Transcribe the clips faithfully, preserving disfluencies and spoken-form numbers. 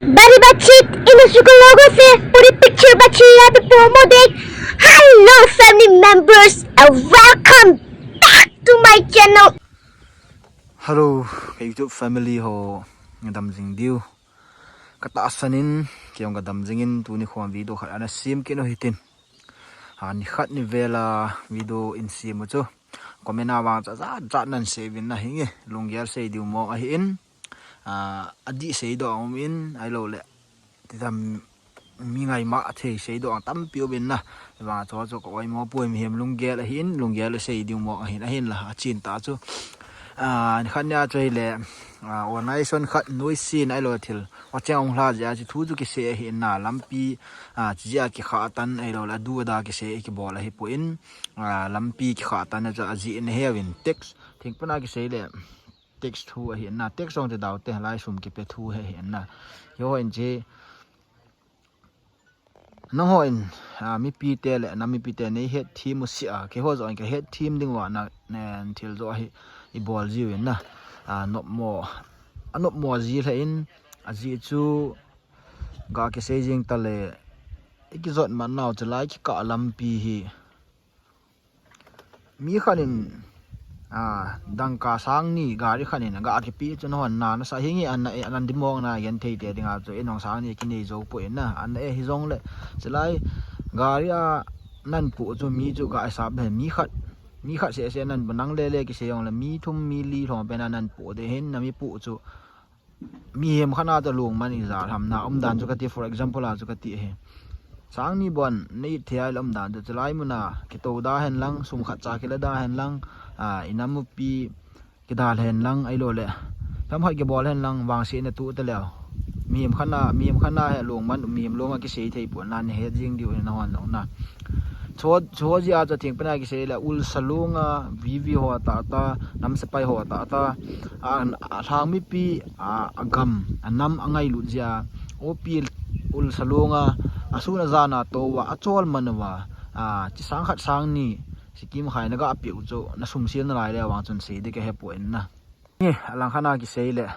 Bari bachit, ina suka logo se, puri picture bachi ya the promo day. Hello, family members, and welcome back to my channel. Hello, ka YouTube family ho, ngadam jing diu. Ka tahsan in, kei jong ka dam jing in, tuni khom video khat ana sem kit u hitin. Ha, ni khat ni vela video in sem u chu. Comment a vang cha cha cha nan sei vin na hinge, lunggel sei diu mong ahi in. A, adih seidoh a um in, ahilou le. Ti tam mi ngaima thei seidoh a tampi um in na. Vang chu chu ka oimo poi mihem lunggel ahi in, lunggel sei diu mong ahi in, ahin la, achin ta chu. A, ni khat nia chu hile, a, organization khat nuisin ahilou thil. Wa cheng ong hla jia chu thu chu kisei ahi in na, lampi, a, chi jia kikhah tan ahilou le, adu ada kisei kibol ahi poi in, a, lampi kikhah tan a chu ajih in he vin text, thing pana kisei le. Text thu ahi na, text jong te dau te, lai sum kipe thu he ahi na. Keiho in chi, nangho in, a, mipi te le, nam mipi te nei het thim u si a, keiho jong ka het thim ding uva na, nen thil jo ahi, i bol jiu in na. A, nopmo, a nopmo ji le in, ajih chu, ga kisei jing ta le, i kijot man nau chu lai kikah lampi hi. Mi khat in, a, dangka sang ni gari khat in ga kipe chu nahon na, nasa hinge an, an, an dimong na gen thei te ding a chu, e nong sang ni kinei jo poi na, an e hi jong le, chulai gari a nan pu chu mi chu ga isap le mi khat, mi khat se se nan bu nang le le kisei jong le mi thum mi li lhom pen a nan pu de hin na mi pu chu, mihem khat na to lungman ija lham na umdan chu kati, for example a chu kati ahi. Sang ni bon nei thei a le umdan chu chulai mun a kito da hen lang, sum khat cha kila da hen lang, a, i nam u pi kida hen lang, ahilou le. Tham khat kibol hen lang, vangse na tu ta leo. Mihem khat na, mihem khat na he lungman, mihem lung a kisei thei pon na, ni he jing diu na hon long na. Chu, chu jia chu thing pana kisei le, ul salung a, V V ho ta ta, nam sepai ho ta ta, a, a lhang mipi, a, a gam, a nam a ngailut jia, opi ul salung a, a sun a jan a to uva, a chol man uva, a, chi sang khat sang ni, Sikkim khai na ga pe u chu, na sum sil na lai le vang chun sei di ka he poi na. Ni, a lang khat na kisei le,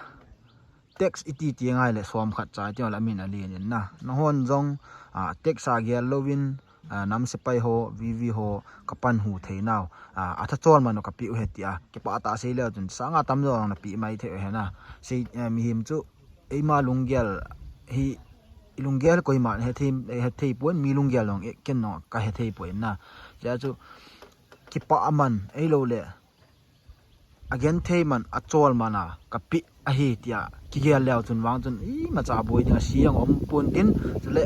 text iti ti ngai le, som khat cha ti la min a lin in na. Nahon jong, a, text a gel louvin, a, nam sepai ho, V V ho, ka pan hu thei nau. A, a tha chol man u ka pe u he ti a. Kipah tah sei le chun, sang a tam jong na pe mai thei u he na. Sei, a, mihem chu, eima lunggel hi, i lunggel koima he thei, he thei pon, mi lunggel jong, e, ken jong ka he thei poi na. Chia chu, kipah a man, ahilou le. A gen thei man, a chol man a, ka pe ahi tia, kigel leo chun vang chun, i, macha boi ding a si jong um pon tin, chule,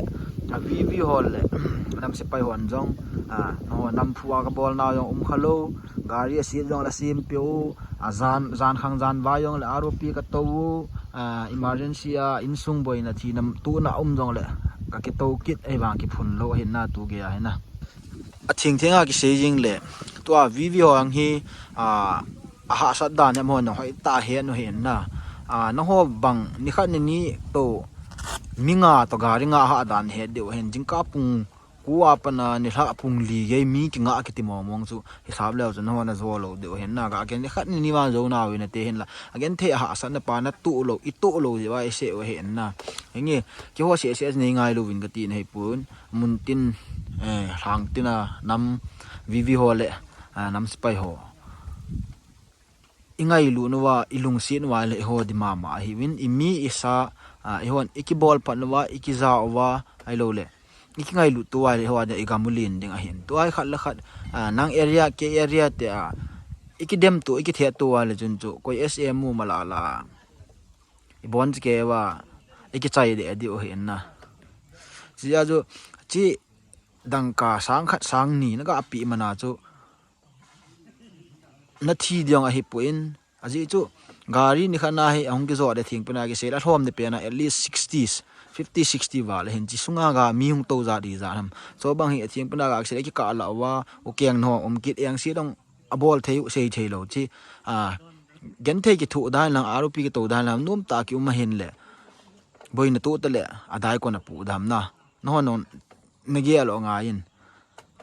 a V V ho le, nam sepai hon jong, a, no, nam phu a ka bol na jong um kha lou, gari a si jong la sim pe u, a jan, jan khang jan vai jong le, R O P ka to u, a, emergency a, insung boina thi nam tu na um jong le, ka kito kit, ei vang kiphun lou, ahi na tu ge ahi na. A thing thing a kisei jing le, tua V V ho ang hi, a, a hahsat dan em ho na hoi ta he nu he na. A, nangho bang, ni khat ni ni to, mi nga to gari nga ha dan he diu hen, jingkah pung ko a pat na, ni lha pung li gei mi kinga kiti mong mong chu, hisap leu chu nangho na jo lou diu hen na, ga ken ni khat ni ni vang jo na u na te hen la. A gen thei a hahsat na pa na tu lou, i tu lou diu a i se u hen na. Hinge, keiho se se nei ngai louvin ka ti na hi pon. Mun tin, eh, lhang tin a nam V V ho le, ah, nam sepai ho. I ngailut uva, i lungset uva le eiho di mama ahiuvin, i mi i sa, ah, eihon i kibol phat uva, i kija uva, ahilou le. I kingailut uva le eiho a di i gam u len ding ahin. Tua hi khat le khat, ah, nang area, kei area te a, i kidem tu, i kithe tu uva le chun chu, koi S M u ma la la. I bon chi ke uva, i kichai de di u hin na. Chia chu, chi dangka sang khat sang ni na ga pe man a chu, na thi diu ahi pon, ajeh chu, gari ni khat na hi, ahung kijot de thing pena kisei la lhom de pena, at least sixties, fifty, sixty val, hin chi sunga ga mi hung to ja di ja ham. Chu bang hi a thing pena ga kisei kikah la uva, u keng no, um kit eng si dong, a bol thei u sei thei lou chi, a, gen thei kithu dan lang, R O P kito dan lang, nom ta ki um ahin le. Boina tu ta le, a dai kon a pu dam na. Nahon nong, na gel u ngai in.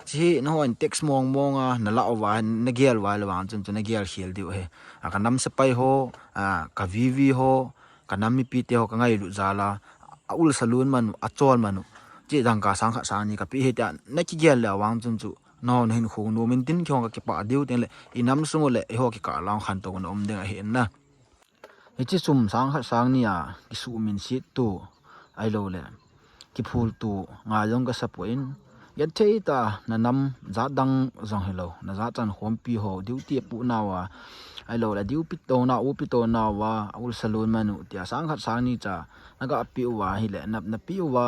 Chi, nahon text mong mong a, na la uva, na gel uva le vang chun, chun na gel khel diu he. A ka nam sepai ho, a ka V V ho, ka nam mipi te ho, ka ngailut jal a, a ul salun manu, a chol manu. Chi dangka sang khat sang ni ka pi hi tia, na kigel le vang chun chu, na hon hin khung nu min tin kihong ka kipa diu tin le, i nam sung le, i ho kikah lang khan to na um ding ahi in na. Hichi sum sang khat sang ni a, kisu min sit tu, ai lo le. Kiphul tu, ngai jong ka sa poi in. Gen thei ta, na nam, jat dang jong hi lo, na jat chan khom pi ho, diu ti pu na wa. Ai lo le, diu pi to na, u pi to na wa, a ul salun manu, tia sang khat sang ni cha, na ga pi u wa hi le, nap na pi u wa,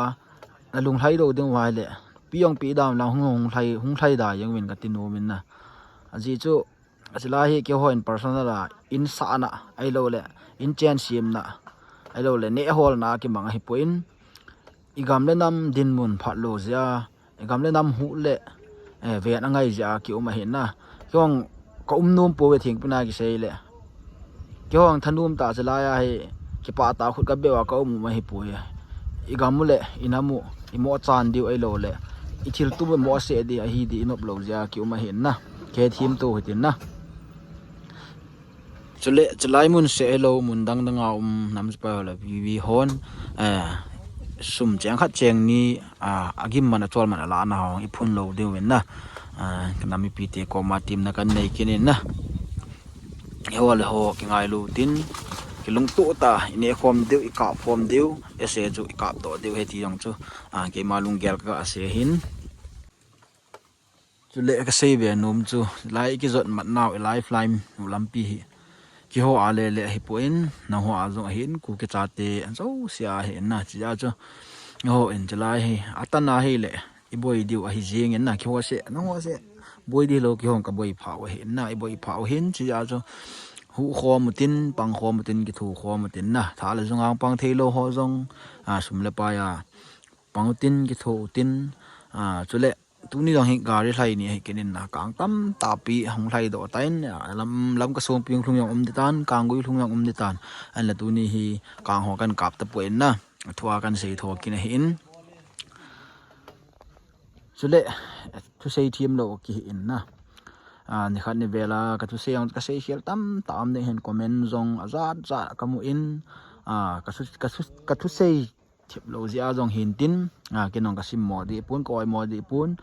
na lung hlai do ding wa hi le, pi jong pi dam lang hung hung hlai, hung hlai da jeng win ka ti nu min na. A ji chu, a chi la hi keiho in personal a, in sa na, ai lo le, in chen sim na, ai lo le, ne hol na ki mang ahi poi in, i gam le nam din mun phat lo zia, i gam le nam hu le, eh, ven a ngai zia ki um ahi na. Kihong ka um nom po ve thing pina ki sei le. Kihong thanum ta chi la ya hi, kipa ta khut ka be wa ka um um ahi poi. I gam u le, i nam u, i mo chan diu ai lo le. I thil tu mo se di ahi di i nop lo zia ki um ahi na. Ke thim tu hi tin na. Chule, chulai mun se hello, mun dang dang a um, nam sipai ho le, vi vi hon, eh, sum cheng khat cheng ni, ah, a gim man a chol man a la na hong, i phun lo diu in na. Ah, ka nam mipi te koma tim na kan nei kin in na. Ho le ho, ki ngai lu tin, ki lung tu ta, i ne khom diu, i kap khom diu, ese chu, i kap to diu, he ti jong chu, ah, keima lung gel ka se hin. Chule ka sei ve nom chu, lai ki zot mat nau, i lifeline u lampi hi. Kiho a le le hi po in, na ho a zong ahin, ku ki chate, an zo sia hi in na, chi a chu. Ho in chi lai hi, a tan a hi le, i boi diu ahi zing in na, kiho se, na ho se, boi di lo, kihong ka boi pha u ahi in na, i boi pha u hin, chi a chu. Hu khom u tin, pang khom u tin, ki thu khom u tin na, tha le zong ang pang thei lo ho zong, a, sum le pai a. Pang u tin, ki thu u tin, a, chule, tuni dong hi gari hlai ni hi kinin na kang tam tapi hung hlai do tain, a, lam, lam ka sung pi hung lhung jong um di tan, kang gui lhung jong um di tan. An la tuni hi kang ho kan kap ta poi in na, thua kan sei tho kin ahi in. Chule, thu sei thiam lo ki hi in na. A, ni khat ni vela ka thu sei ang, ka sei khial tam tam ne hin comment zong a zat zat ka mu in, a, ka thu, ka thu, ka thu sei thip lo zia zong hin tin, a, kinong ka sim mo di pun, ka oi mo di pun,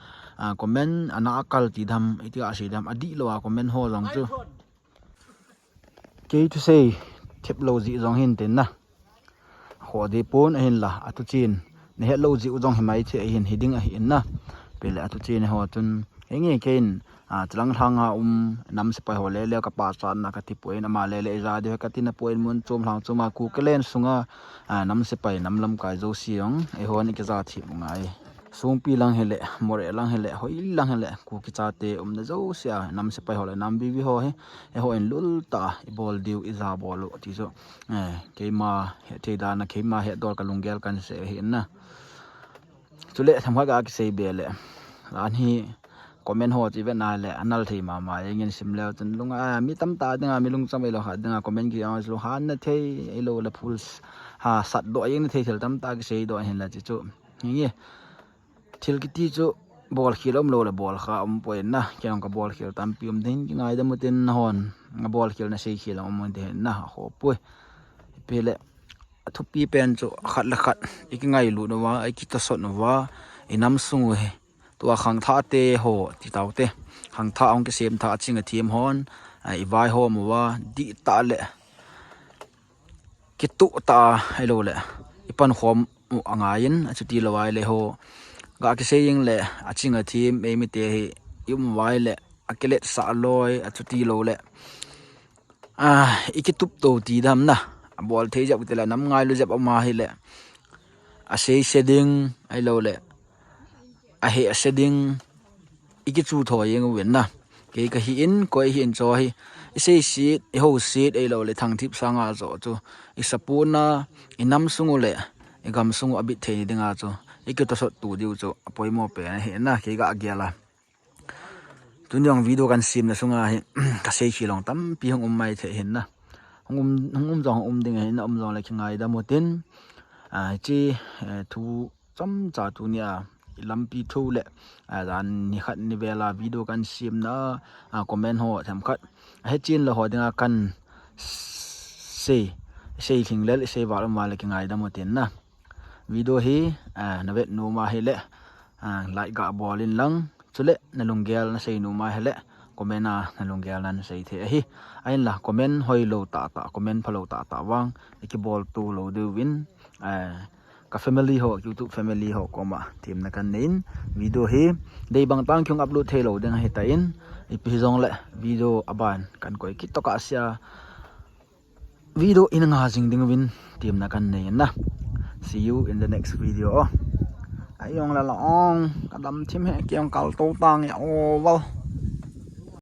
a, comment ana a kal ti dam, iti a si dam, a di lo a comment ho zong chu. Kei thu sei thip lo zi zong hin tin na. Ho di pun ahin la, a thu chin. Ne het lo zi u zong hi mai che ahin hi ding ahi in na. Pele a thu chin ho chun. Henge kein, a, chilang hlanga um, nam sipai ho le le ka pa chan na ka ti poi in, ama le le i za di ka ti na poi in mun chum hlang chuma ku ke len sunga, a, nam sipai nam lam kai zo si ong, e hon i ke za thi ngai. Sungpi lang hi le, more lang hi le, hoi lang hi le, ku ki chate um na zo sia, nam sipai ho le, nam vivi ho hi, e ho in lul ta, i bol diu, i za bol u, ti zo. E, keima he thei dan na, keima he dol ka lunggel kan se hi na. Chule, tham khat ka kisei be le. Lan hi, comment ho chi ve na le, anal thei mama, e ngin sim le, chun lung a, mi tam ta dinga, mi lung cham e lo ha dinga, comment ki ang lo han na thei, e lo le full ha sat do, e na thei thil tam ta kisei do hin la chi chu. Ngi, thil kiti chu, bol khil um lo le, bol kha um poi na, kiang ka bol khil tampi um din, ki ngai da mu tin na hon, nga bol khil na sei khil um din na, ho poi. Pele, a thupi pen chu khat le khat, i ki ngailu nau va, i ki tosot nau va, i nam sung u hi. Tua khangthah te ho, ti tau te. Khangthah hong kisem thah a ching a thiam hon, a, i vai ho mu va, di ta le. Ki tu ta, ai lo le. I pan khom mu a ngai in, a chuti lo ai le ho. Ga kisei ing le, a ching a thiam, ei mi te hi, i um vai le, a kilet sa loi, a chuti lo le. A, i kitup to ti dam na. A bol thei jep te le nam ngailu jep ama hi le. A sei se ding, ai lo le. A he a se ding. I kichu tho yeng u ven na. Kei ka hi in, koi hi in cho hi. I sei sit, i ho sit, ai lo le thang thip sanga zo chu. I sapuna, i nam sung u le. I gam sung u a bit thei ni dinga chu. I kitosot tu diu chu. A poimo pen hi na, kei ga gel a. Tuni jong video kan sim na sunga hi, ka sei khilong tampi hung um mai thei hin na. Hung um, hung um jong hung um ding hin na, um jong le ki ngai da mu tin. A, chi, eh, thu chomcha tuni a, i lampi thu le, a, dan ni khat ni vela video kan sim na, a, comment ho them khat. A, he chin lo ho dinga kan sei, sei thing le, sei val um val le ki ngai da mu tin na. Video hi, ah, na vet nom a hile, ah, like ga bol in lang. Chule na lunggel na sei nom a hile, comment a na lunggel na sei thei ahi. Ahinla comment hoilou tahtah, comment phalou tahtah vang i kibol to lou diuvin, ah, ka family ho, YouTube family ho koma themna kan nei in, video hi dei bang tah in kihung upload thei lou ding ahi tan, ipi hijongle video aban kan koi kit tokah sea video in nga jing ding uvin themna kan nei in na. See you in the next video. Ai jong la la ong, ka dam thim e, kei jong kal to tang e, oh, well.